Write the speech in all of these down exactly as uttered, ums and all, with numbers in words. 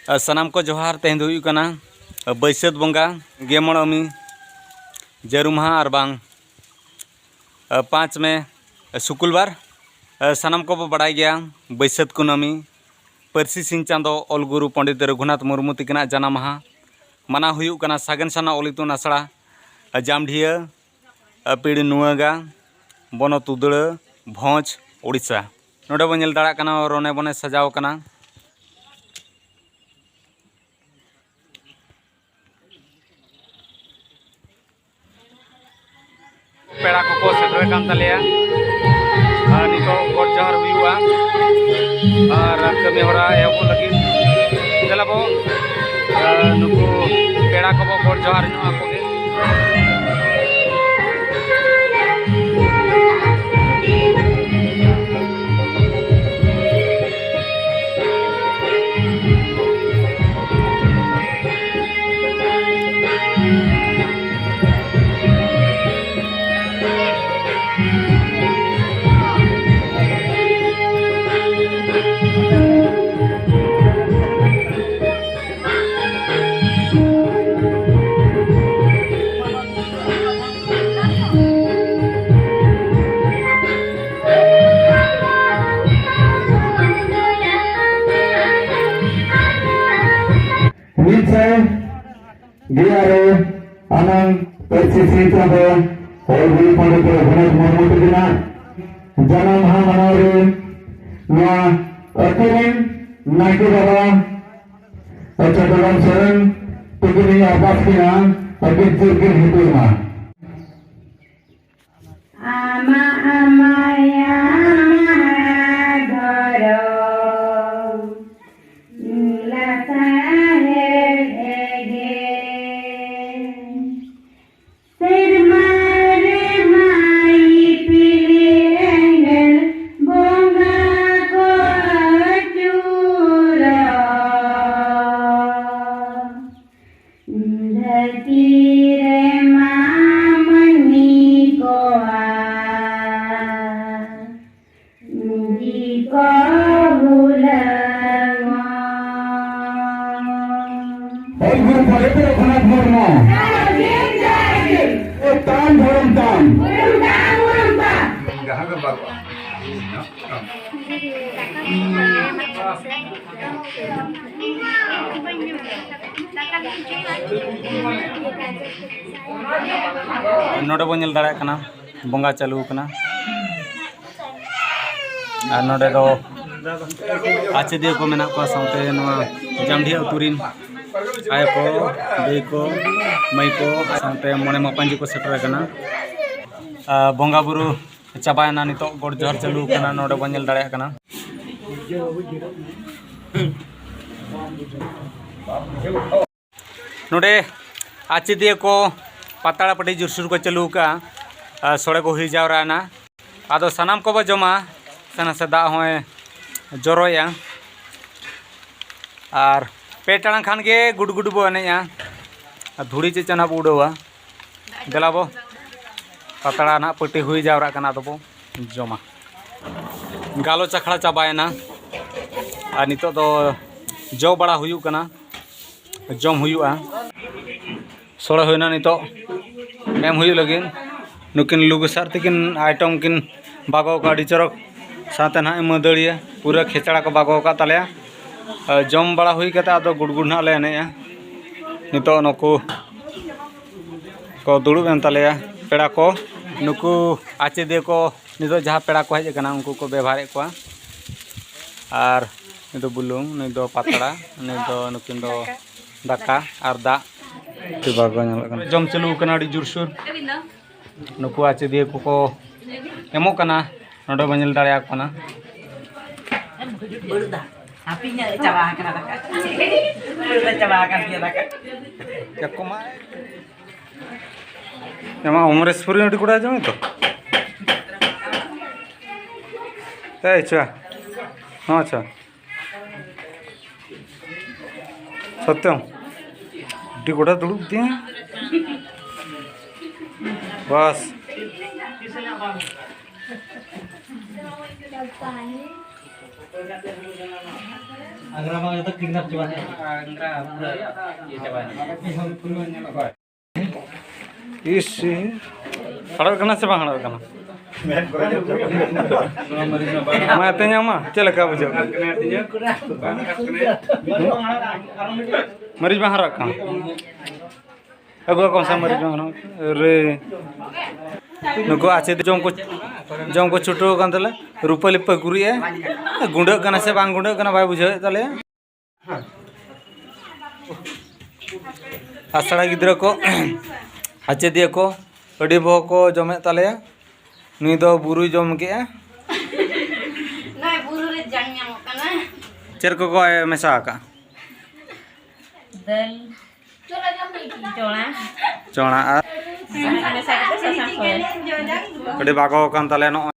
ᱥᱟᱱᱟᱢ ᱠᱚ ᱡᱚᱦᱟᱨ᱾ ᱛᱮᱦᱮᱧ ᱫᱚ ᱦᱩᱭᱩᱜ ᱠᱟᱱᱟ ᱵᱟᱹᱭᱥᱟᱹᱛ ᱵᱚᱸᱜᱟ ᱜᱮᱢᱚᱲ ᱟᱹᱢᱤ ᱡᱟᱹᱨᱩ ᱢᱟᱦᱟ ᱟᱨ ᱵᱟᱝ ᱯᱟᱸᱪ ᱢᱮ ᱥᱩᱠᱩᱞ ᱵᱟᱨ᱾ ᱥᱟᱱᱟᱢ ᱠᱚᱵᱚ ᱵᱟᱲᱟᱭ ᱜᱮᱭᱟ ᱵᱟᱹᱭᱥᱟᱹᱛ ᱠᱩᱱᱟᱹᱢᱤ ᱯᱟᱹᱨᱥᱤ ᱥᱤᱧ ᱪᱟᱸᱫᱚ ᱚᱞ ᱜᱩᱨᱩ ᱯᱚᱸᱰᱤᱛ ᱨᱚᱜᱷᱩᱱᱟᱛᱷ ᱢᱩᱨᱢᱩ ᱛᱤᱠᱤᱱᱟᱜ ᱡᱟᱱᱟᱢ ᱢᱟᱦᱟ ᱢᱟᱱᱟᱣ ᱦᱩᱭᱩᱜ ᱠᱟᱱᱟ ᱥᱟᱜᱮᱱ ᱥᱟᱨᱱᱟ ᱚᱞ ᱤᱛᱩᱱ ᱟᱥᱲᱟ ᱡᱟᱢᱰᱷᱤᱭᱟᱹ ᱯᱤᱲ ᱱᱩᱣᱟᱹᱜᱟ ᱵᱚᱱᱚᱛ ᱩᱫᱽᱲᱟᱹ ᱵᱷᱚᱸᱡᱽ ᱳᱰᱤᱥᱟ᱾ ᱱᱚᱰᱮ ᱵᱚᱱ ᱧᱮᱞ ᱫᱟᱲᱮᱭᱟᱜ ᱠᱟᱱᱟ ᱨᱚᱱᱮ ᱵᱚᱱᱮ ᱥᱟᱡᱟᱣ ᱠᱟᱱᱟ᱾ ᱯᱮᱲᱟ ᱠᱚᱠᱚ ᱥᱮᱴᱮᱨ ᱟᱠᱟᱱ ᱛᱟᱞᱮᱭᱟ᱾ ᱟᱨ ᱱᱤᱛᱚᱜ ᱜᱚᱰ ᱡᱚᱦᱟᱨ ᱦᱩᱭᱩᱜᱼᱟ ᱟᱨ ᱠᱟᱹᱢᱤ ᱦᱚᱨᱟ ᱮᱦᱚᱵᱚᱜ ᱞᱟᱹᱜᱤᱫ᱾ ᱫᱮᱞᱟ ᱵᱚ, ᱟᱨ ᱱᱩᱠᱩ ᱯᱮᱲᱟ ᱠᱚᱵᱚ ᱜᱚᱰ ᱡᱚᱦᱟᱨ ᱧᱚᱜ ᱟᱠᱚ ᱜᱮ᱾ ᱢᱤᱫ ᱥᱟᱭ ᱜᱮᱞ ᱟᱨᱮ ᱟᱱᱟᱝ ᱯᱟᱹᱨᱥᱤ ᱥᱤᱧ ᱪᱟᱸᱫᱚ ᱦᱚᱭ ᱜᱩᱨᱩ ᱯᱚᱸᱰᱤᱛ ᱨᱚᱜᱷᱩᱱᱟᱛᱷ ᱢᱩᱨᱢᱩ ᱛᱟᱹᱠᱤᱱᱟᱜ ᱡᱟᱱᱟᱢ ᱢᱟᱦᱟ ᱢᱟᱱᱟᱣ ᱨᱮ ᱱᱚᱣᱟ ᱟᱹᱛᱩ ᱨᱮᱱ ᱱᱟᱭᱠᱮ ᱵᱟᱵᱟ ᱪᱚᱴᱴᱚᱜᱨᱟᱢ ᱥᱚᱨᱮᱱ ᱛᱟᱹᱠᱤᱱ ᱤᱧ ᱟᱨᱫᱟᱥ ᱠᱤᱱᱟ, ᱟᱹᱠᱤᱱ ᱪᱤᱨ ᱠᱤᱱ ᱦᱤᱡᱩᱜ ᱢᱟ᱾ ᱟᱢᱟᱜ ᱢᱟᱭᱟ ᱫᱷᱚᱨᱚᱢ ᱞᱟᱥᱟᱲᱦᱮᱫ ᱜᱮ᱾ ᱥᱮᱨᱢᱟ ᱨᱮ ᱢᱟᱭ ᱯᱤᱞᱤ ᱮᱸᱜᱮᱞ ᱵᱚᱸᱜᱟ ᱠᱚ ᱟᱹᱪᱩᱨᱚᱜ᱾ ᱫᱷᱟᱹᱨᱛᱤ ᱨᱮ ᱢᱟ ᱢᱟᱹᱱᱢᱤ ᱠᱚᱣᱟᱜ ᱜᱩᱨᱩ ᱯᱚᱱᱰᱤᱛ ᱨᱚᱜᱷᱩᱱᱟᱛᱷ ᱢᱩᱨᱢᱩ᱾ ᱛᱟᱢ ᱫᱷᱚᱨᱚᱢ ᱛᱟᱢ᱾ ᱱᱚᱰᱮ ᱵᱚᱱ ᱧᱮᱞ ᱫᱟᱲᱮᱭᱟᱜ ᱠᱟᱱᱟ, ᱵᱚᱸᱜᱟ ᱪᱟᱹᱞᱩ ᱟᱠᱟᱱᱟ᱾ ᱟᱨ ᱱᱚᱰᱮ ᱫᱚ ᱟᱪᱮᱫᱤᱭᱟᱹ ᱠᱚ ᱢᱮᱱᱟᱜ ᱠᱚᱣᱟ, ᱥᱟᱶᱛᱮ ᱱᱚᱣᱟ ᱡᱟᱢᱰᱤᱦᱟ ᱟᱹᱛᱩ ᱨᱤᱱ ᱟᱭᱳ ᱠᱚ, ᱫᱟᱹᱭ ᱠᱚ, ᱢᱟᱹᱭ ᱠᱚ, ᱥᱟᱶᱛᱮ ᱢᱚᱬᱮ ᱢᱟᱯᱟᱧᱡᱤ ᱠᱚ ᱥᱮᱴᱮᱨ ᱟᱠᱟᱱᱟ᱾ ᱟᱨ ᱵᱚᱸᱜᱟ ᱵᱩᱨᱩ ᱪᱟᱵᱟᱭᱮᱱᱟ, ᱱᱤᱛᱚᱜ ᱜᱚᱰ ᱡᱚᱦᱟᱨ ᱪᱟᱹᱞᱩ ᱟᱠᱟᱱᱟ, ᱱᱚᱰᱮ ᱵᱚᱱ ᱧᱮᱞ ᱫᱟᱲᱮᱭᱟᱜ ᱠᱟᱱᱟ᱾ ᱱᱚᱰᱮ ᱟᱪᱮᱫᱤᱭᱟᱹ ᱠᱚ ᱯᱟᱛᱲᱟ ᱯᱟᱹᱴᱤ ᱡᱳᱨᱥᱳᱨ ᱠᱚ ᱪᱟᱹᱞᱩ ᱟᱠᱟᱫᱼᱟ᱾ ᱟᱨ ᱥᱚᱲᱮ ᱠᱚ ᱦᱩᱭ ᱡᱟᱣᱨᱟᱭᱮᱱᱟ᱾ ᱟᱫᱚ ᱥᱟᱱᱟᱢ ᱠᱚᱵᱚ ᱡᱚᱢᱟ᱾ ᱥᱮ ᱱᱟᱥᱮ ᱫᱟᱜ ᱦᱚᱸᱭ ᱡᱚᱨᱚᱭᱮᱜᱼᱟ᱾ ᱟᱨ ᱯᱮ ᱴᱟᱲᱟᱝ ᱠᱷᱟᱱ ᱜᱮ ᱜᱩᱰᱜᱩᱰ ᱵᱚ ᱮᱱᱮᱡᱼᱟ᱾ ᱟᱨ ᱫᱷᱩᱲᱤ ᱪᱮᱫ ᱪᱚ ᱱᱟᱦᱟᱜ ᱵᱚ ᱩᱰᱟᱹᱣᱟ᱾ ᱫᱮᱞᱟ ᱵᱚ, ᱯᱟᱛᱲᱟ ᱱᱟᱦᱟᱜ ᱯᱟᱹᱴᱤ ᱦᱩᱭ ᱡᱟᱣᱨᱟᱜ ᱠᱟᱱᱟ, ᱟᱫᱚ ᱵᱚ ᱡᱚᱢᱟ᱾ ᱜᱟᱞᱚᱪ ᱟᱠᱷᱲᱟ ᱪᱟᱵᱟᱭᱮᱱᱟ᱾ ᱟᱨ ᱱᱤᱛᱚᱜ ᱫᱚ ᱡᱚ ᱵᱟᱲᱟ ᱦᱩᱭᱩᱜ ᱠᱟᱱᱟ, ᱡᱚᱢ ᱦᱩᱭᱩᱜᱼᱟ᱾ ᱥᱚᱲᱮ ᱦᱩᱭᱱᱟ, ᱱᱤᱛᱚᱜ ᱮᱢ ᱦᱩᱭᱩᱜ ᱞᱟᱹᱜᱤᱫ᱾ ᱱᱩᱠᱤᱱ ᱞᱩᱜᱩ ᱥᱟᱨ ᱛᱟᱹᱠᱤᱱ item ᱠᱤᱱ ᱵᱟᱜᱟᱣ ᱠᱟᱜᱼᱟ, ᱟᱹᱰᱤ ᱪᱚᱨᱚᱠ᱾ ᱥᱟᱶᱛᱮ ᱱᱟᱦᱟᱜ ᱢᱟᱹᱫᱟᱹᱲᱤᱭᱟᱹ ᱯᱩᱨᱟᱹ ᱠᱷᱮᱪᱲᱟ ᱠᱚ ᱵᱟᱜᱟᱣ ᱟᱠᱟᱫ ᱛᱟᱞᱮᱭᱟ᱾ ᱟᱨ ᱡᱚᱢ ᱵᱟᱲᱟ ᱦᱩᱭ ᱠᱟᱛᱮ ᱟᱫᱚ ᱜᱩᱰᱜᱩᱰ ᱱᱟᱦᱟᱜ ᱞᱮ ᱮᱱᱮᱡᱼᱟ᱾ ᱱᱤᱛᱚᱜ ᱱᱩᱠᱩ ᱠᱚ ᱫᱩᱲᱩᱵ ᱮᱱ ᱛᱟᱞᱮᱭᱟ ᱯᱮᱲᱟ ᱠᱚ᱾ ᱱᱩᱠᱩ ᱟᱪᱮᱫᱤᱭᱟᱹ ᱠᱚ ᱱᱤᱛᱚᱜ ᱡᱟᱦᱟᱸ ᱯᱮᱲᱟ ᱠᱚ ᱦᱮᱡ ᱟᱠᱟᱱᱟ, ᱩᱱᱠᱩ ᱠᱚ ᱵᱮᱵᱷᱟᱨᱮᱫ ᱠᱚᱣᱟ᱾ ᱟᱨ ᱱᱩᱭ ᱫᱚ ᱵᱩᱞᱩᱝ, ᱱᱩᱭ ᱫᱚ ᱯᱟᱛᱲᱟ, ᱱᱩᱭ ᱫᱚ, ᱱᱩᱠᱤᱱ ᱫᱚ ᱫᱟᱠᱟ ᱟᱨ ᱫᱟᱜ᱾ ᱵᱟᱜᱽᱣᱟᱱ ᱧᱮᱞᱚᱜ ᱠᱟᱱᱟ᱾ ᱡᱚᱢ ᱪᱟᱹᱞᱩ ᱟᱠᱟᱱᱟ ᱟᱹᱰᱤ ᱡᱳᱨᱥᱳᱨ᱾ ᱱᱩᱠᱩ ᱟᱪᱮᱫᱤᱭᱟᱹ ᱠᱚᱠᱚ ᱮᱢᱚᱜ ᱠᱟᱱᱟ, ᱱᱚᱰᱮ ᱵᱚᱱ ᱧᱮᱞ ᱫᱟᱲᱮᱭᱟᱠᱚ ᱠᱟᱱᱟ᱾ ᱵᱟᱹᱲᱫᱟ᱾ ᱦᱟᱹᱯᱤᱧ ᱪᱟᱵᱟ ᱟᱠᱟᱱᱟ ᱫᱟᱠᱟ᱾ ᱵᱟᱹᱲᱫᱟ ᱪᱟᱵᱟ ᱟᱠᱟᱱ ᱜᱮᱭᱟ ᱫᱟᱠᱟ᱾ ᱪᱮᱫ ᱠᱚ ᱢᱟ? ᱮᱢᱟ ᱚᱢᱨᱮᱥᱯᱩᱨᱤ ᱟᱹᱰᱤ ᱠᱚᱲᱟ ᱡᱚᱢ ᱛᱚ᱾ ᱮᱭ ᱪᱟ᱾ ᱦᱚᱸ ᱪᱟ᱾ ᱥᱚᱛᱭᱚᱢ, ᱟᱹᱰᱤ ᱜᱚᱴᱟ ᱫᱩᱲᱩᱵ ᱫᱤᱭᱟ᱾ ᱵᱟᱥ᱾ ᱟᱜᱽᱨᱟ ᱢᱟ ᱡᱚᱛᱚ ᱠᱤᱰᱱᱟᱯ ᱪᱟᱵᱟ ᱠᱮᱫᱟ᱾ ᱟᱜᱽᱨᱟ ᱯᱩᱨᱟᱹ ᱤᱭᱟᱹ ᱪᱟᱵᱟᱭᱮᱱᱟ᱾ ᱤᱥ, ᱦᱟᱲᱟᱜ ᱠᱟᱱᱟ ᱥᱮ ᱵᱟᱝ ᱦᱟᱲᱟᱜ ᱠᱟᱱᱟ? ᱢᱟ ᱮᱛᱮᱧᱟ ᱢᱟ, ᱪᱮᱫ ᱞᱮᱠᱟ ᱵᱩᱡᱷᱟᱹᱜ ᱠᱟᱱᱟ? ᱢᱟᱹᱨᱤᱪ ᱵᱟᱝ ᱦᱟᱲᱟᱜ ᱠᱟᱱᱟ? ᱟᱹᱜᱩ ᱟᱠᱚ ᱥᱮ ᱢᱟᱹᱨᱤᱪ ᱵᱟᱝ ᱦᱟᱲᱟᱜ ᱠᱟᱱᱟ? ᱨᱮ᱾ ᱱᱩᱠᱩ ᱟᱪᱮᱫ ᱡᱚᱢ ᱠᱚ, ᱡᱚᱢ ᱠᱚ ᱪᱷᱩᱴᱟᱹᱣ ᱟᱠᱟᱱ ᱛᱟᱞᱮ᱾ ᱨᱩᱯᱟᱹᱞᱤ ᱯᱟᱹᱜᱩᱨᱤᱜᱼᱟ᱾ ᱜᱩᱸᱰᱟᱹᱜ ᱠᱟᱱᱟ ᱥᱮ ᱵᱟᱝ ᱜᱩᱸᱰᱟᱹᱜ ᱠᱟᱱᱟ ᱵᱟᱭ ᱵᱩᱡᱷᱟᱹᱣᱮᱫ ᱛᱟᱞᱮᱭᱟ᱾ ᱟᱥᱲᱟ ᱜᱤᱫᱽᱨᱟᱹ ᱠᱚ, ᱟᱪᱮᱫᱤᱭᱟᱹ ᱠᱚ, ᱟᱹᱰᱤ ᱵᱚᱦᱚᱜ ᱠᱚ ᱡᱚᱢᱮᱫ ᱛᱟᱞᱮᱭᱟ᱾ ᱱᱩᱭ ᱫᱚ ᱵᱩᱨᱩᱭ ᱡᱚᱢ ᱠᱮᱜᱼᱟ᱾ ᱱᱚᱜᱼᱚᱭ ᱵᱩᱨᱩ ᱨᱮ ᱡᱟᱝ ᱧᱟᱢᱚᱜ ᱠᱟᱱᱟ᱾ ᱪᱮᱫ ᱠᱚᱠᱚ ᱢᱮᱥᱟ ᱟᱠᱟᱫ? ᱫᱟᱹᱞ, ᱪᱚᱬᱟ᱾ ᱪᱚᱬᱟ ᱟᱨ ᱢᱮᱥᱟ ᱠᱟᱛᱮ ᱥᱟᱥᱟᱝ ᱠᱚ᱾ ᱟᱹᱰᱤ ᱵᱟᱜᱚ ᱟᱠᱟᱱ ᱛᱟᱞᱮᱭᱟ ᱱᱚᱜᱼᱚᱭ᱾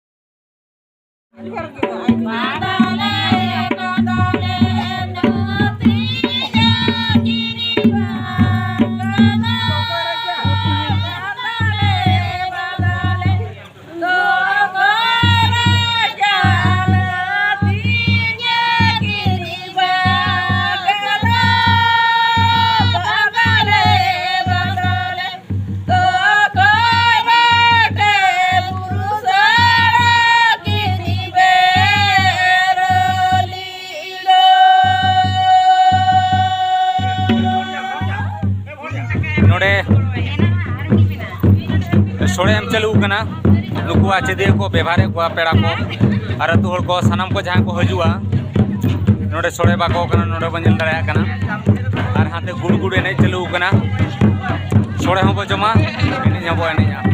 ᱱᱚᱰᱮ ᱥᱚᱲᱮ ᱮᱢ ᱪᱟᱹᱞᱩ ᱠᱟᱱᱟ᱾ ᱱᱩᱠᱩ ᱟᱪᱮᱫᱤᱭᱟᱹ ᱠᱚ ᱵᱮᱵᱷᱟᱨᱮᱫ ᱠᱚᱣᱟ, ᱯᱮᱲᱟ ᱠᱚ ᱟᱨ ᱟᱹᱛᱩ ᱦᱚᱲ ᱠᱚ, ᱥᱟᱱᱟᱢ ᱠᱚ ᱡᱟᱦᱟᱸᱭ ᱠᱚ ᱦᱤᱡᱩᱜᱼᱟ, ᱱᱚᱰᱮ ᱥᱚᱲᱮ ᱵᱟᱠᱚ ᱠᱟᱱᱟ, ᱱᱚᱰᱮ ᱵᱚᱱ ᱧᱮᱞ ᱫᱟᱲᱮᱭᱟᱜ ᱠᱟᱱᱟ᱾ ᱟᱨ ᱦᱟᱱᱛᱮ ᱜᱩᱲᱜᱩᱲ ᱮᱱᱮᱡ ᱪᱟᱹᱞᱩ ᱠᱟᱱᱟ᱾ ᱥᱚᱲᱮ ᱦᱚᱸᱵᱚ ᱡᱚᱢᱟ, ᱮᱱᱮᱡ ᱦᱚᱸᱵᱚ ᱮᱱᱮᱡᱼᱟ᱾